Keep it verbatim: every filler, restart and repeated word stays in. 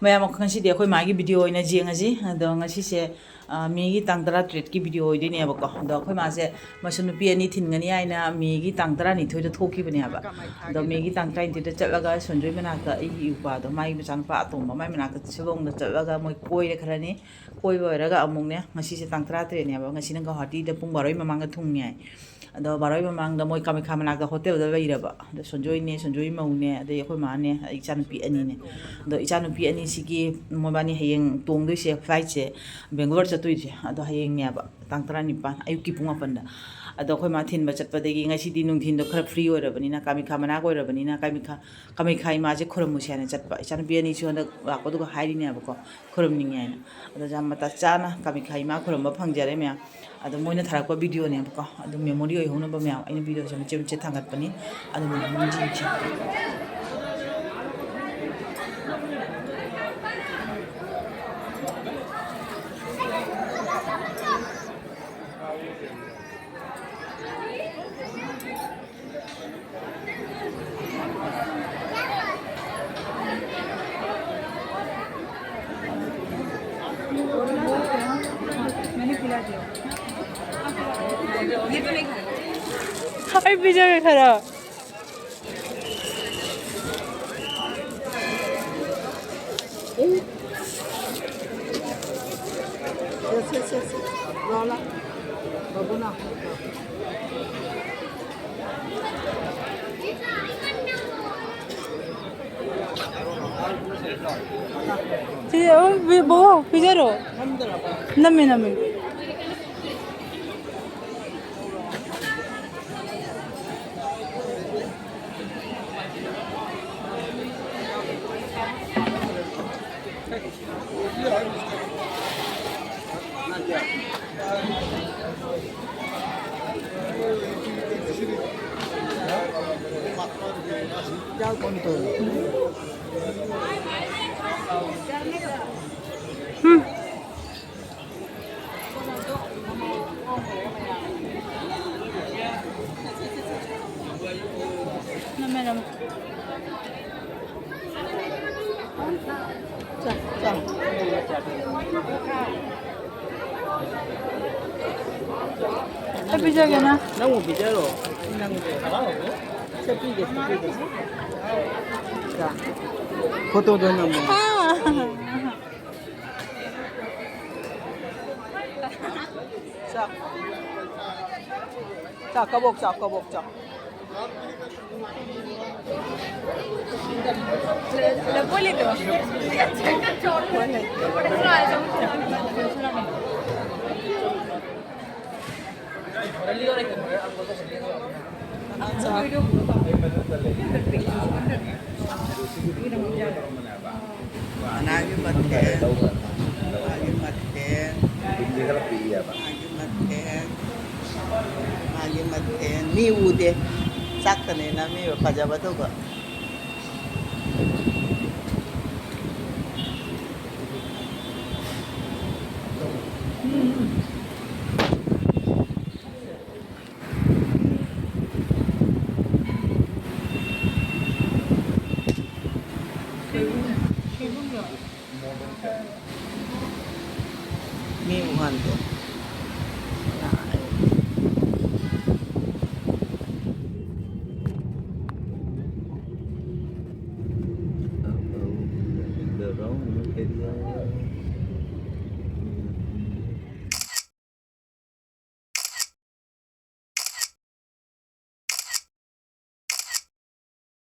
ꯃꯌꯥꯝ, ꯉꯁꯤꯗꯤ ꯑꯩꯈꯣꯏ ꯃꯥꯒꯤ video ꯑꯣꯏꯅ ꯌꯦꯡꯉꯁꯤ꯫ ꯑꯗꯣ ꯉꯁꯤꯁꯦ, ꯑ, ꯃꯦꯒꯤ ꯇꯥꯡ ꯇꯔꯥꯇꯔꯦꯠꯀꯤ video ꯑꯣꯏꯗꯣꯏꯅꯦꯕꯀꯣ꯫ ꯑꯗꯣ ꯑꯩꯈꯣꯏ ꯃꯥꯁꯦ ꯃꯁꯨ ꯅꯨꯄꯤ ꯑꯅꯤ ꯊꯤꯟꯒꯅꯤ ꯍꯥꯏꯅ ꯃꯦꯒꯤ ꯇꯥꯡ ꯇꯔꯥꯅꯤꯊꯣꯏꯗ ꯊꯣꯛꯈꯤꯕꯅꯦꯕ꯫ ꯑꯗꯣ ꯃꯦꯒꯤ ꯇꯥꯡ ꯇꯔꯥꯅꯤꯊꯣꯏꯗ ꯆꯠꯂꯒ ꯁꯣꯟꯖꯣꯏ ꯃꯅꯥꯛꯇ, ꯑꯩꯒꯤ ꯏꯎꯄꯥꯗꯣ, ꯃꯥꯒꯤ ꯃꯆꯥꯅꯨꯄꯥ ꯑꯇꯣꯝꯕ, ꯃꯥꯏ ꯃꯅꯥꯛꯇ ꯁꯤꯂꯣꯡꯗ ꯆꯠꯂꯒ ꯃꯣꯏ ꯀꯣꯏꯔꯦ ꯈꯔꯅꯤ꯫ ꯀꯣꯏꯕ ꯑꯣꯏꯔꯒ ꯑꯃꯨꯛꯅꯦ, ꯉꯁꯤꯁꯦ ꯇꯥꯡ ꯇꯔꯥꯇꯔꯦꯠꯅꯦꯕ, ꯉꯁꯤꯅ ꯒꯧꯍꯥꯇꯤꯗ ꯄꯨꯡ ꯕꯥꯔꯣꯒꯤ ꯃꯃꯥꯡꯗ ꯊꯨꯡꯉꯦ ꯍꯥꯏ꯫ ꯑꯗꯣ ꯕꯥꯔꯣꯒꯤ ꯃꯃꯥꯡꯗ ꯃꯣꯏ ꯀꯥꯃꯥꯈ꯭ꯌꯥ ꯃꯅꯥꯛꯇ ꯍꯣꯇꯦꯜꯗ ꯂꯩꯔꯕ꯫ ꯑꯗꯣ ꯁꯣꯟꯖꯣꯏꯅꯦ, ꯁꯣꯟꯖꯣꯏ ꯃꯧꯅꯦ, ꯑꯗꯩ ꯑꯩꯈꯣꯏ ꯃꯥꯅꯦ, ꯑꯩ ꯏꯆꯥꯅꯨꯄꯤ ꯑꯅꯤꯅꯦ꯫ ꯑꯗꯣ ꯏꯆꯥꯅꯨꯄꯤ ꯑꯅꯤꯁꯤꯒꯤ ꯃꯣꯏꯕꯥꯅꯤ ꯍꯌꯦꯡ ꯇꯣꯡꯗꯣꯏꯁꯦ, flightꯁꯦ ꯕꯦꯡꯒꯂꯣꯔ ꯆꯠꯇꯣꯏꯁꯦ꯫ ꯑꯗꯣ ꯍꯌꯦꯡꯅꯦꯕ, ꯇꯥꯡ ꯇꯔꯥꯅꯤꯄꯥꯟ, ꯑꯌꯨꯛꯀꯤ ꯄꯨꯡ ꯃꯥꯄꯟꯗ꯫ ꯑꯗꯣ ꯑꯩꯈꯣꯏ ꯃꯥ ꯊꯤꯟꯕ ꯆꯠꯄꯗꯒꯤ ꯉꯁꯤꯗꯤ ꯅꯨꯡꯊꯤꯟꯗꯣ ꯈꯔ free ꯑꯣꯏꯔꯕꯅꯤꯅ, ꯀꯥꯃꯥꯈ꯭ꯌꯥ ꯃꯅꯥꯛ ꯑꯣꯏꯔꯕꯅꯤꯅ, ꯀꯥꯃꯥꯈ꯭ꯌꯥ, ꯀꯥꯃꯥꯈ꯭ꯌꯥ ꯏꯃꯥꯁꯦ ꯈꯨꯔꯨꯝꯃꯨꯁꯦ ꯍꯥꯏꯅ ꯆꯠꯄ꯫ ꯏꯆꯥꯅꯨꯄꯤ ꯑꯅꯤꯁꯨ ꯍꯟꯗꯛ ꯂꯥꯛꯄꯗꯨꯒ ꯍꯥꯏꯔꯤꯅꯦꯕꯀꯣ, ꯈꯨꯔꯨꯝꯅꯤꯡꯉꯦ ꯍꯥꯏꯅ꯫ ꯑꯗꯣ ꯌꯥꯝ ꯃꯇꯥ ꯆꯥꯅ ꯀꯥꯃꯥꯈ꯭ꯌꯥ ꯏꯃꯥ ꯈꯨꯔꯨꯝꯕ ꯐꯪꯖꯔꯦ ꯃꯌꯥꯝ꯫ ꯑꯗꯣ ꯃꯣꯏꯅ ꯊꯥꯔꯛꯄ videoꯅꯦꯕꯀꯣ, ꯑꯗꯨꯝ memory ꯑꯣꯏꯍꯧꯅꯕ ꯃꯌꯥꯝ ꯑꯩꯅ videoꯁꯦ ꯃꯆꯦꯠ ꯃꯆꯦꯠ ꯊꯥꯡꯒꯠꯄꯅꯤ꯫ ꯑꯗꯨꯝ ꯌꯦꯡꯕꯤꯌꯨ꯫ मैंने खिला दिया। ये तो नहीं खाया। ꯍꯥꯏ ꯄꯤꯖꯔꯦ ꯈꯔ꯫ Yes, yes, yes, yes. ꯂꯥꯎ, ꯂꯥꯎ꯫ ꯕꯥꯕꯨꯅ꯫ ꯁꯤ, ꯑ, ꯕꯤ-, ꯕꯣꯕꯣꯛ, ꯄꯤꯖꯔꯣ꯫ ꯅꯝꯃꯦ, ꯅꯝꯃꯦ꯫ ꯆꯥ, ꯆꯥ꯫ ꯑꯩ ꯄꯤꯖꯒꯦ ꯅꯪ꯫ ꯅꯪꯕꯨ ꯄꯤꯖꯔꯣ꯫ ꯅꯪꯕꯨ ꯍꯔꯥꯎꯕ꯭ꯔꯣ? ꯁꯦ ꯄꯤꯒꯦ, ꯁꯦ ꯄꯤꯒꯦ꯫ ꯆꯥ꯫ ꯐꯣꯇꯣꯗꯣ ꯅꯝꯃꯣ꯫ ꯑꯥ꯫ ꯆꯥ꯫ ꯆꯥ, ꯀꯕꯣꯛ ꯆꯥ, ꯀꯕꯣꯛ ꯆꯥ꯫ ꯁꯅꯥꯒꯤ ꯃꯊꯦꯜ, ꯁꯅꯥꯒꯤ ꯃꯊꯦꯜ, ꯁꯅꯥꯒꯤ ꯃꯊꯦꯜ, ꯁꯅꯥꯒꯤ ꯃꯊꯦꯜ꯫ ꯃꯤ ꯎꯗꯦ꯫ ꯆꯥꯛꯇꯅꯦ ꯅꯝꯃꯤꯕ ꯐꯖꯕꯗꯨꯒ꯫ ꯃꯤ ꯎꯍꯟꯗꯦ꯫